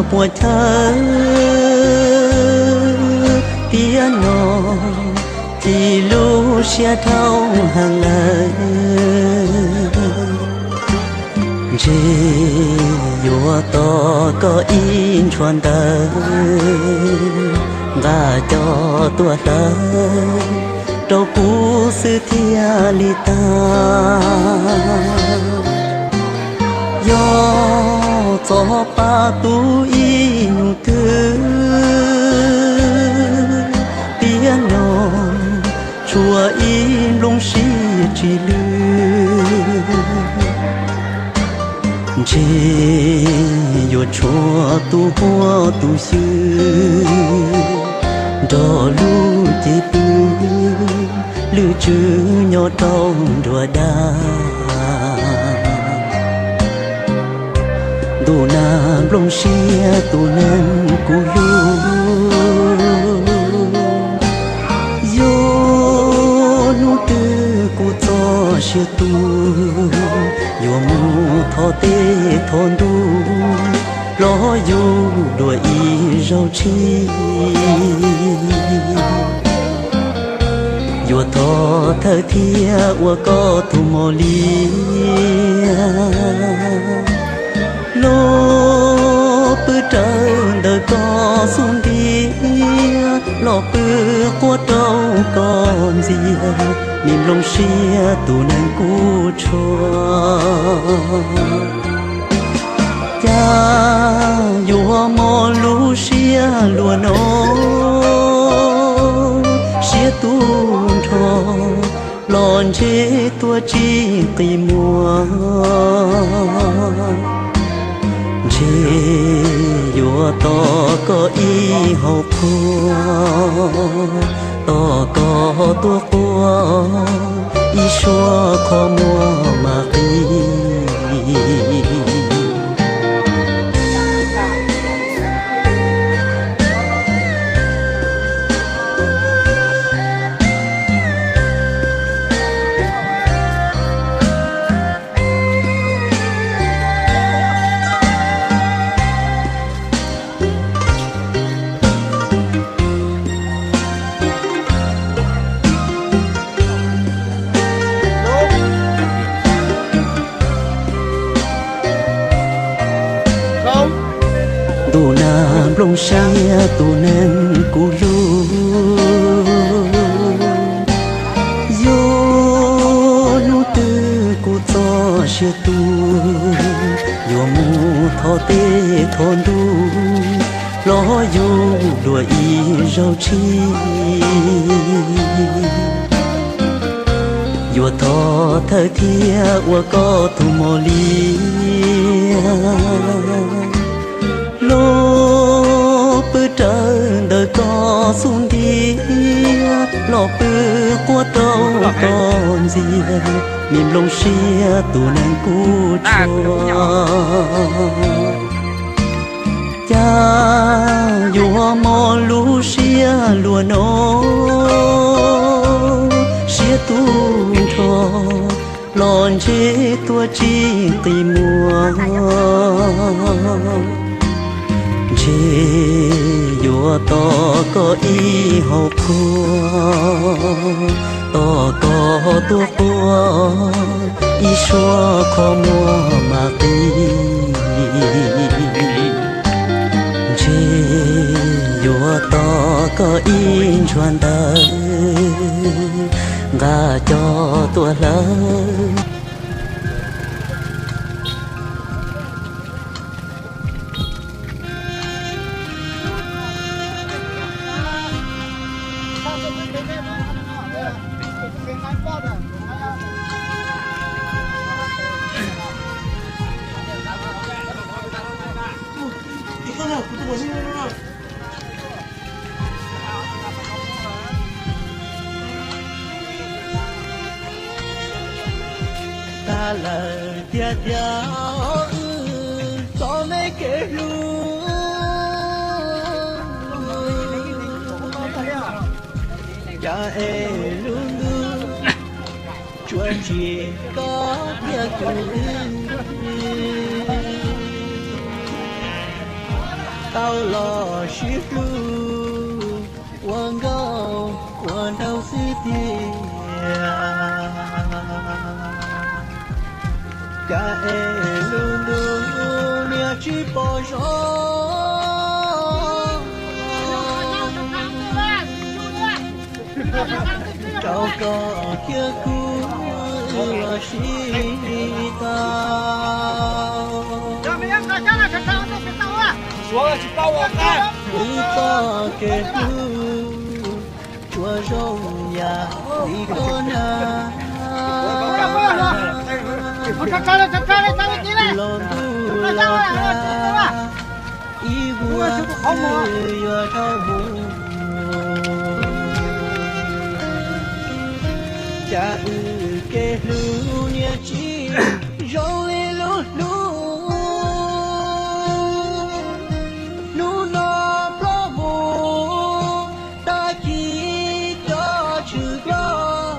Puas chaw tiam no, cia lub siab dhau heev lawm. Ntshe yuav tos koj ib ntshuas ntawv, nqa coj tuaj hlawv rau kuv xwb thiaj li tag. Yog txog pab tub ib nyuag twg, tiam no tshuav ib nplooj siab tsis lwj. Ntshe yuav tshuav tus huab tus xwm nrog lub cev pw, lwm tswv nyob rau nruab dag. Ntuj na, nplooj siab tus neeg kuv hlub, yog hnub twg kuv txoj sia tu, yuav mus thov tej thov ntuj los yug dua ib zaug tshis. Yuav thov thawj thiab ua koj tus mos liab, los pw rawv ntawm koj xub ntiag, los pw quaj rau koj ntxiag, me nplooj siab tus neeg kuv tshua. Cas yuav mob lub siab luaj no, siab tu nrho los ntshe tuaj tsis qi muag. Ntshe yuav tos koj ib hauv qhua, tos koj tuaj quaj ib suab qhov muag mas qis. Ntuj na, nplooj siab tus neeg kuv hlub, yog hnub twg kuv txoj sia tu, yuav mus thov tej thov ntuj los yug dua ib zaug tshis. Yuav thov thawj thiab ua koj tus mos liab, los pw rawv ntawm koj xub ntiag, los pw quaj rau koj ntxiag, me nplooj siab tus neeg kuv tshua. Cas yuav mob lub siab luaj no, siab tu nrho los ntshe tuaj tsis qi muag. Ntshe yuav tos koj ib hauv qhua, tos koj tuaj quaj ib suab qhov muag mas qis. Ntshe yuav tos koj ib ntshuas ntawv, nqa coj tuaj hlawv. Tas lawm tiag tiag, wb txoj me kev hlub, cas es lub ntuj tsuas tsim koj thiab kuv. Tau los sib hlub ua nkauj ua nraug xwb tiag. Cas es lub ntuj niag tsis pom zoo, rau koj thiab kuv los sib tau. Wb txoj kev hlub tsuas zoo yam li koj na. Los ntuj los hla, ib vuag twb yuav dhau mus. Cas wb kev hlub niag tsis zoo li lub hlub hnub no ploj mus, tag kis cov tshwm coj.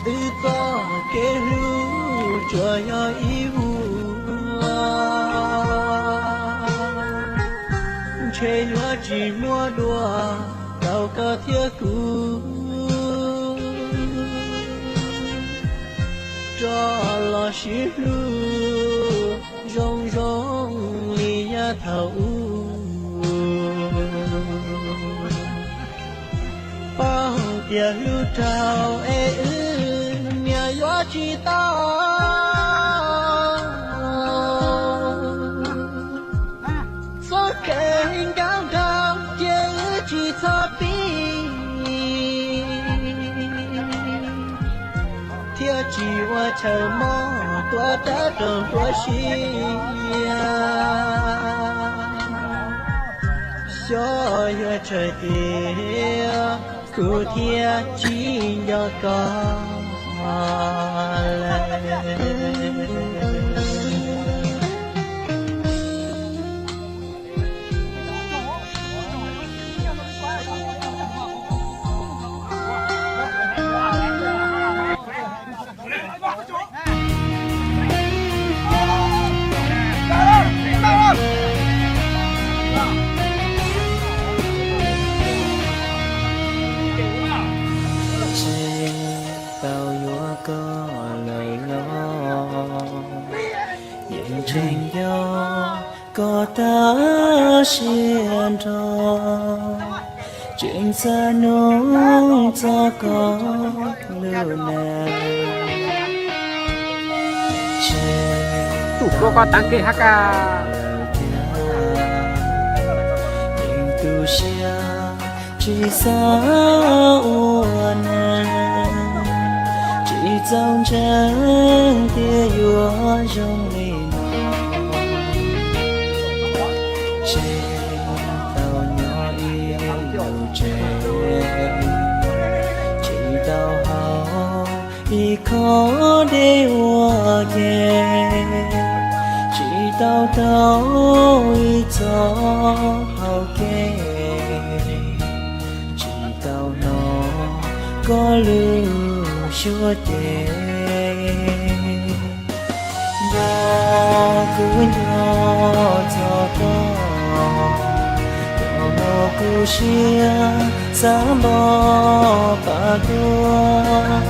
Wb txoj kev hlub tsuas yog ib vuag, ntshe yuav tsis muaj dua rau koj thiab kuv, rov los sib hlub zoo zoo li yav thaum ub. Paub tias hlub raug es wb niam yuav tsis tau, txoj kev nkees nraug ces wb tsis txhob pib, thiaj tsis ua chaw mob tuav rawv rau nruab siab. Xyov yog tsawg tiam kuv thiaj tsis nco koj lawm. Tsis tau yuav koj lawm los yeej tseem nco koj tag siab nrho, tseem xav nug txog koj lub neej. Tsis tau yuav koj lawm thiab, yeej tu siab tsis xav ua neeg, tsis txaus ntseeg tias yuav zoo li no. Tseem tau nyob ib lub tsev, tsis tau haus ib khob dej ua ke, tsis tau taug ib txoj hau kev, tsis tau hnov koj lub suab ceg. Nco kuv nco txog koj, koj muab kuv siab xav npog pam tuag,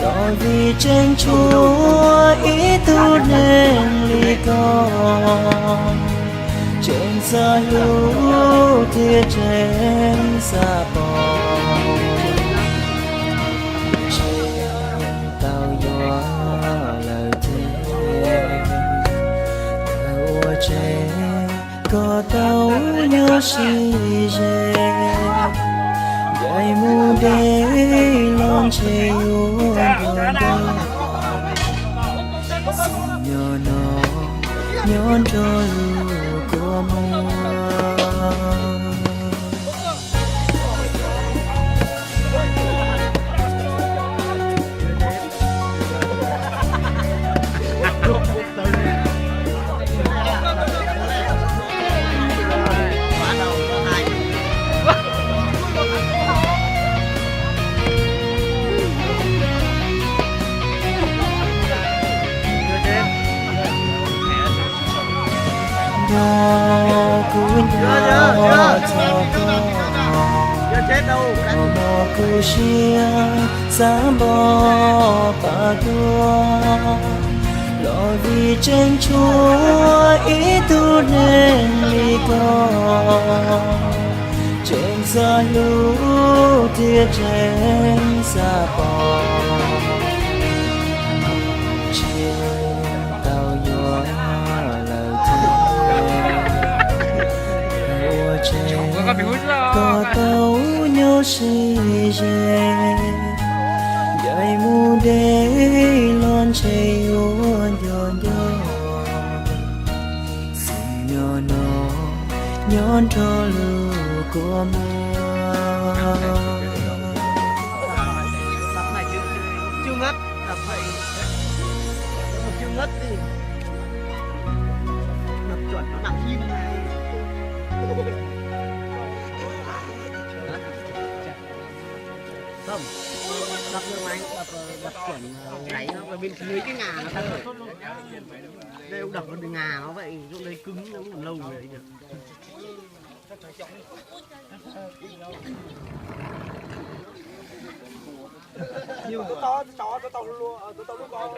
los vim tseem tshuav ib tug neeg li koj, tseem xav hlub thiab tseem xav pom. Tseem tau yuav lawm thiab, lawv ua tsev koj tau nyob sib ze, ncaim mus deb los ntshe yuav ntuag ntuag, nyob no nyob nrog lub kua muag. Nyob kuv nyob txog koj, kuv mos kuv siab xav npog pam tuag, los vim tseem tshuav ib tug neeg li koj, tseem xav hlub thiab tseem xav pom. Tsis tau yuav lawm thiab, ua tseem kom tau nyob sib ze, ncaim mus deb los ntshe yuav nco nco. Xwm nyob no nyob nrog lub kua muag. Chưa ngất, đập phải. Chưa ngất gì. Đập chuẩn nó nặng như này. Không. Đập như máy, đập, đập chuẩn, ờ, gáy nó, bên dưới cái ngà nó thôi. Đây ông đập vào ngà nó vậy, chỗ đây cứng, nó còn lâu rồi. Nhiều, tôi to, tôi to, tôi to luôn, ờ, tôi to luôn con.